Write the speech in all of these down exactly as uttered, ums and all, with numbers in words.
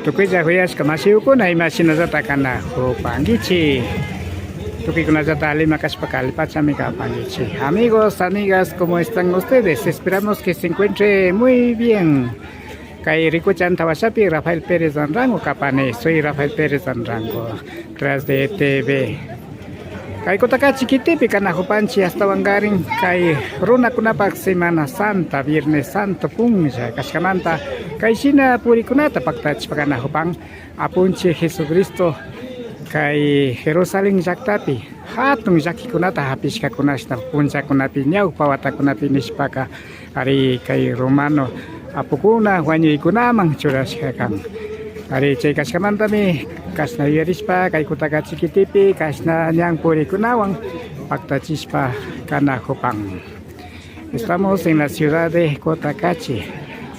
Tukuylla kuyashka mashikuna, imashinallata kanakupankichik? Tukuykunallata alima kashpaka alipachami kapankichik. Amigos, amigas, ¿cómo están ustedes? Esperamos que se encuentre muy bien. Kay rikuchanta washapi Rafael Pérez Anrango kapani. Soy Rafael Pérez Anrango, tras de T V. Kay Cotacachi kitipi kanakupanchik, ashtawankarin kay runakunapak Semana Santa, Viernes Santo punlla kashkamanta, kay shina purikunata paktachishpa kanakupan Apunchik Jesucristo kay Jerusalén llaktapi hatun llakikunata hapishkakunashna punllakunapi, ñawpa watakunapi nishpaka. Ari, kay romano apukuna wañuykunaman churashka kan. Ari, chay kashkamantami kashna yuyarishpa kay Cotacachi kitipi kashna ñan purikunawan paktachishpa kanakupan. Estamos en la ciudad de Cotacachi.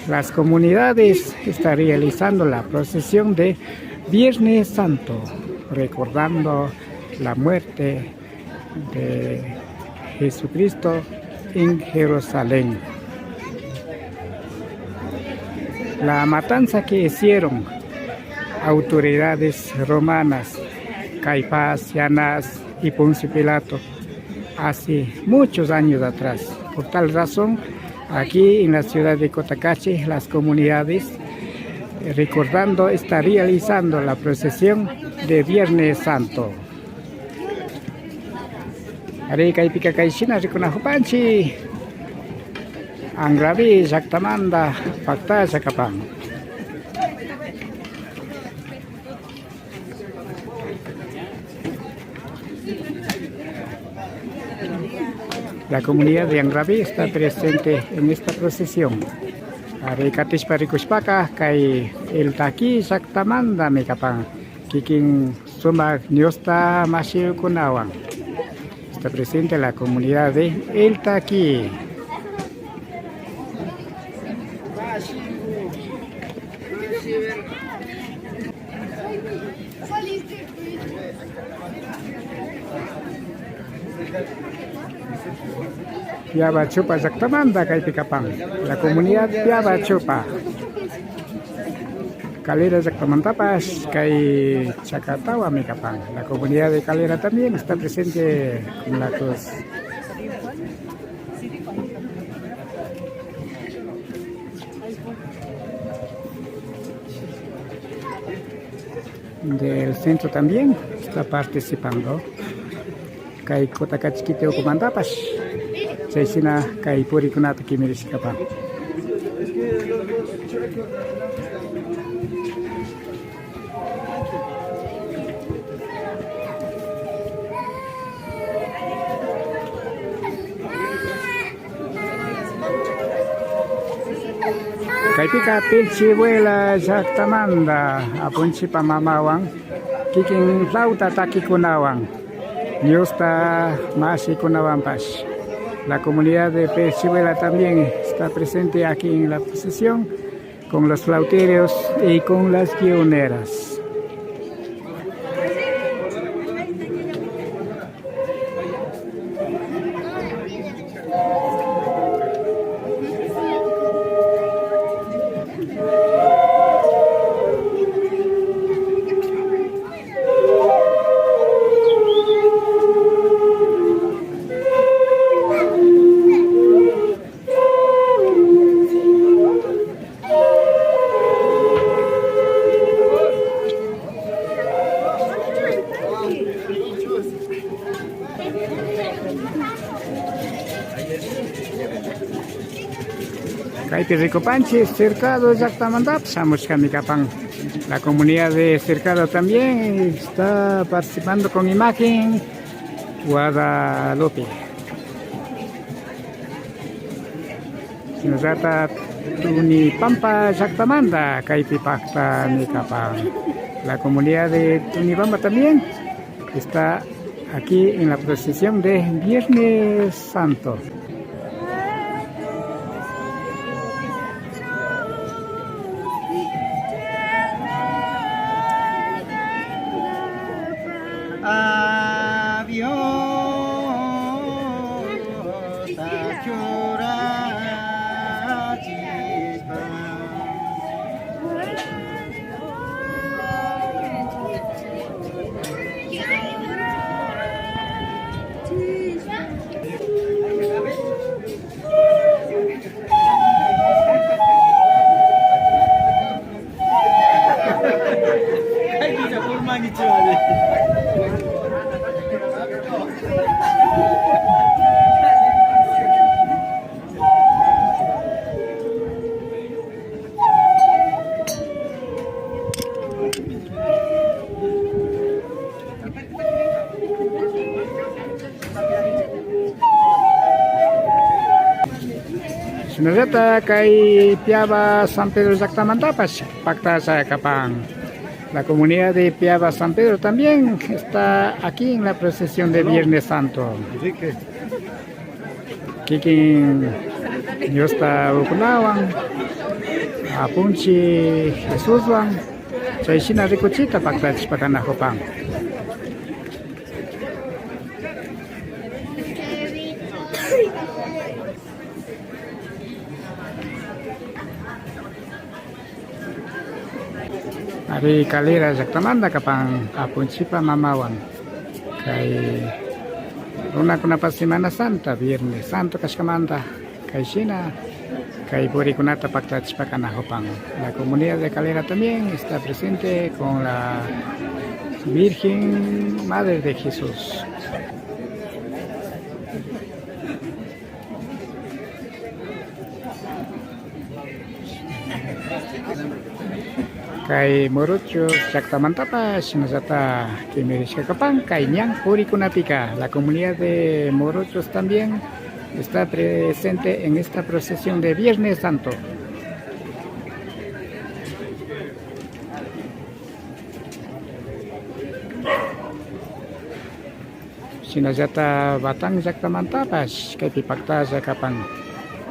Las comunidades están realizando la procesión de Viernes Santo, recordando la muerte de Jesucristo en Jerusalén. La matanza que hicieron autoridades romanas, Caifás, Anás y Poncio Pilato, hace muchos años atrás. Por tal razón, aquí en la ciudad de Cotacachi, las comunidades, eh, recordando, está realizando la procesión de Viernes Santo. Ari, kaypika kay shina rikunakupanchik, Anraví llaktamanta paktalla kapan. La comunidad de Anraví está presente en esta procesión. Ari, katishpa rikushpaka kay El Taquí llaktamantami kapan, kikin sumak ñusta mashikunawan. Está presente la comunidad de El Taquí. Piaba Chupa llaktamanta kaypi kapan, la comunidad Piaba Chupa. Calera llaktamantapash kay Chacatawami kapan. La comunidad de Calera también está presente con la cruz. Del centro también está participando. Kay Cotacachi kiti ukumantapash chayshina kay purikunata kimirishkapan. Kaypika Pilchibuela llaktamanta Apunchipa mamawan, kikin flauta takikunawan, ñusta mashikunawanpash. La comunidad de Pilchibuela también está presente aquí en la procesión con los flauteros y con las guioneras. Kaypi rikupanchik Cercado llaktamantapash shamushkami kapan. La comunidad de Cercado también está participando con imagen Guadalupe. Shinallata Tunipampa llaktamanta kaypi paktami kapan. La comunidad de Tunipampa también está aquí en la procesión de Viernes Santo. Adiós, churachishpa. Shinallata kay Piaba San Pedro llaktamantapash paktalla kapan. La comunidad de Piaba San Pedro también está aquí en la procesión de Viernes Santo. Kikin Diosta ukunawan, Apunchik Jesuswan, chayshina rikuchita paktachishpa kanakupan. Ari, Calera llaktamanta kapan Apunchikpa mamawan. Kay runakunapash Semana Santa, Viernes Santo kashkamanta, kayshina kay purikunata paktachishpa kanakupan. La comunidad de Calera también está presente con la Virgen Madre de Jesús. Kay Muruchus llaktamantapash shinallata kimirishka kapan kay ñan purikunapika. La comunidad de Muruchus también está presente en esta procesión de Viernes Santo. Shinallata Batán llaktamantapash kaypi paktalla kapan.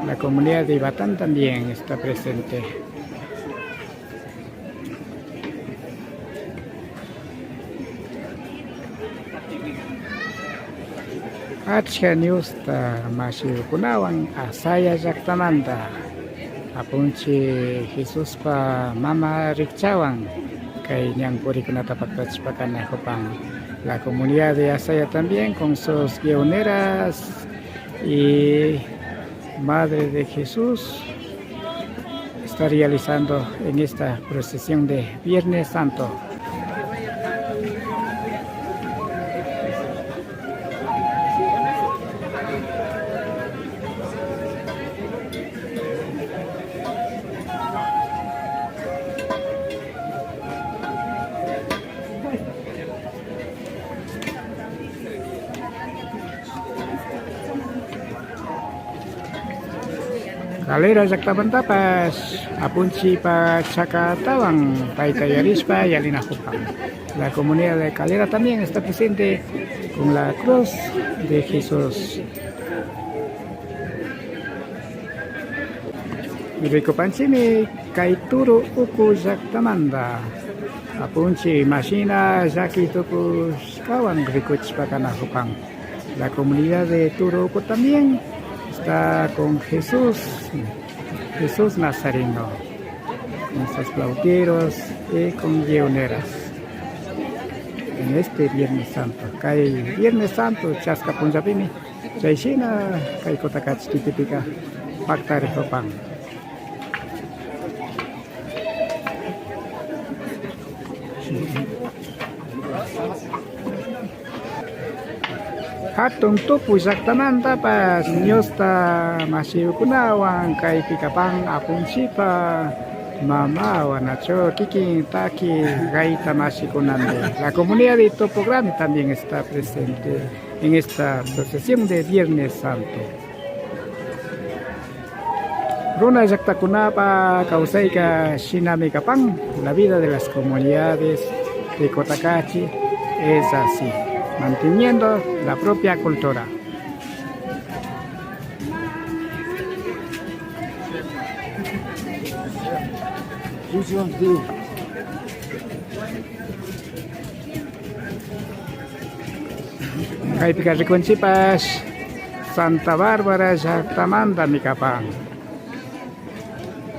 La comunidad de Batán también está presente. Achka ñusta mashikunawan Asaya llaktamanta. Apunchik Jesuspa mama rikchawan kay ñan purikunata paktachishpa kanakupan. La comunidad de Asaya también con sus guioneras y Madre de Jesús está realizando en esta procesión de Viernes Santo. Calera llaktamantapash Apunchikpa chakatawan payta yarishpa yalinakupan. La comunidad de Calera también está presente con la cruz de Jesús. Rikupanchikmi kay Turu Uku llaktamanta Apunchik imashina llaki tukushkawan rikuchishpa kanakupan. La comunidad de Turu Uku también está con Jesús, Jesús Nazareno, con sus flauteros y con guioneras. En este Viernes Santo, kay Viernes Santo chaska punllapimi chayshina kay Kutakachi kitipika paktarikupan. Hatun tupu llaktamantapash ñusta mashikunawan kaypi kapan Apunchikpa mamawan nachu kikin taki gaita mashikunami. La comunidad de Topo Grande también está presente en esta procesión de Viernes Santo. Runa llaktakunapa kawsayka shinami kapan. La vida de las comunidades de Cotacachi es así, manteniendo la propia cultura. Kaypika rikunchikpash Santa Bárbara llaktamantami kapan.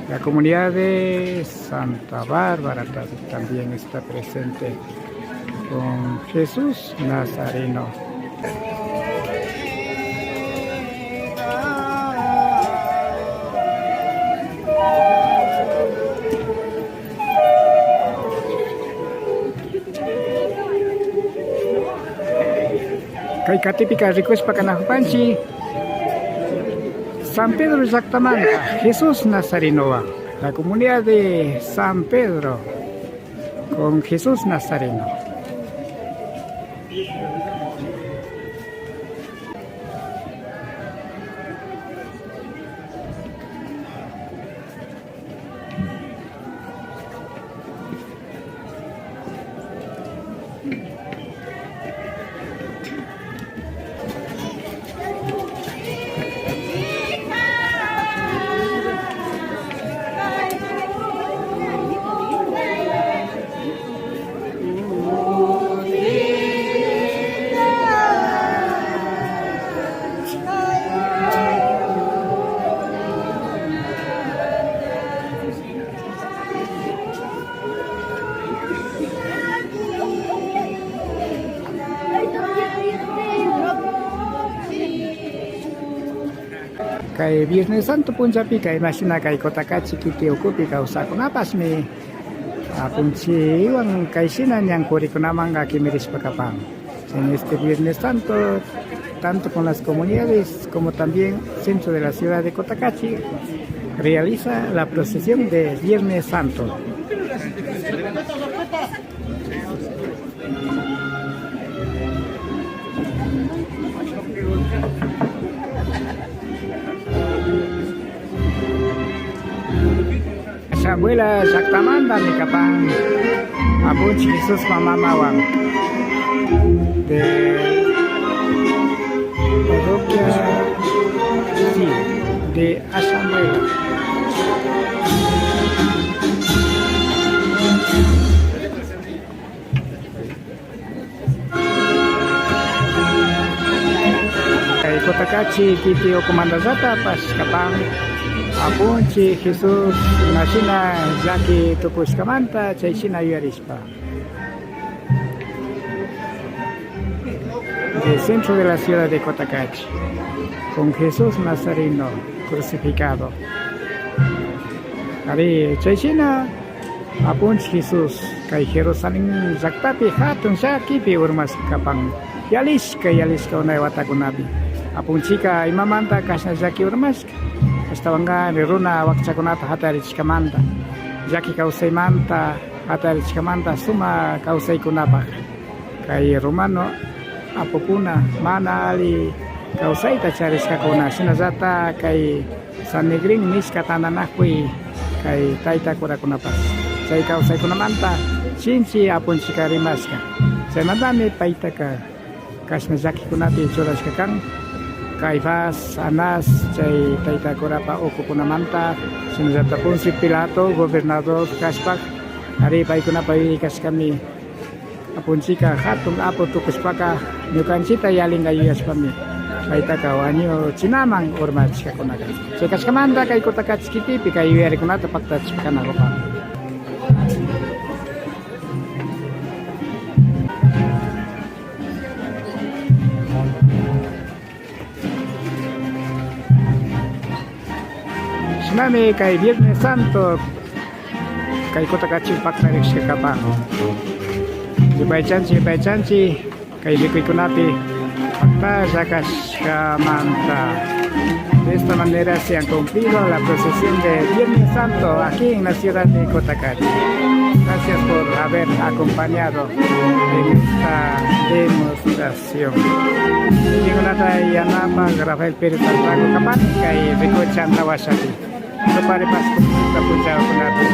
La comunidad de Santa Bárbara ta-, también está presente con Jesús Nazareno. Kay katipika rikushpa kanakupanchik San Pedro llaktamanta Jesús Nazarenowan, la comunidad de San Pedro con Jesús Nazareno. Kay Viernes Santo punchapika imashina kay Cotacachi kiti ukupi kawsakunapashmi apunchikwan kayshina ñankurikunamanka kimirishpa kapan. En este Viernes Santo, tanto con las comunidades como también centro de la ciudad de Cotacachi, realiza la procesión de Viernes Santo. Asha Abuela llaktamantami kapan apunchik Jesús mamawan de parroquia, sí, de Asha Abuela. Kay Cotacachi kiti ukumantallata pashkapan apunchik Jesús imashina llaki tukushkamanta chayshina yuyarishpa. Del centro de la ciudad de Cotacachi, con Jesús Nazareno crucificado. Ari, chayshina apunchik Jesús kay Jerusalén llaktapi hatun llakipi urmashka kapan. Yalishka, yalishka unay watakunapi. Apunchikka imamanta kashna llaki urmashka? Ashtawanka runa wakchakunata hatarichishkamanta, llaki kawsaymanta hatarichishkamanta sumak kawsaykunapak. Kay romano apukuna mana alli kawsayta charishkakuna, shinallata kay Sanedrín nishka tantanakuy kay tayta kurakunapak chay kawsaykunamanta shinchi apunchikka rimashka. Chaymantami paytaka kashna llakikunapi churashka kan. Caifás, Anás, chay tayta kurapa ukukunamanta, shinallata Poncio Pilato gobernador kashpa, ari paykunapa yuyay kashkami. Apunchikka hatun apu tukushpaka ñukanchikta yalinka yuyashpami paytaka wañuchinaman urmachishkakunaka. Chay kashkamanta kay Cotacachi kitipi kay yuyarikunata paktachishpa kanakupan. Shinami kay Viernes Santo kay Cotacachi pakta rishka kapan. Yupaychanchik, yupaychanchik kay rikuykunapi paktalla kashkamanta. De esta manera se han cumplido la procesión de Viernes Santo aquí en la ciudad de Cotacachi. Gracias por haber acompañado en esta demostración. Kikinkunata yanapak Rafael Pérez Alfaro kapani kay rikuchanta washapi. Tuparipash punchakunapi.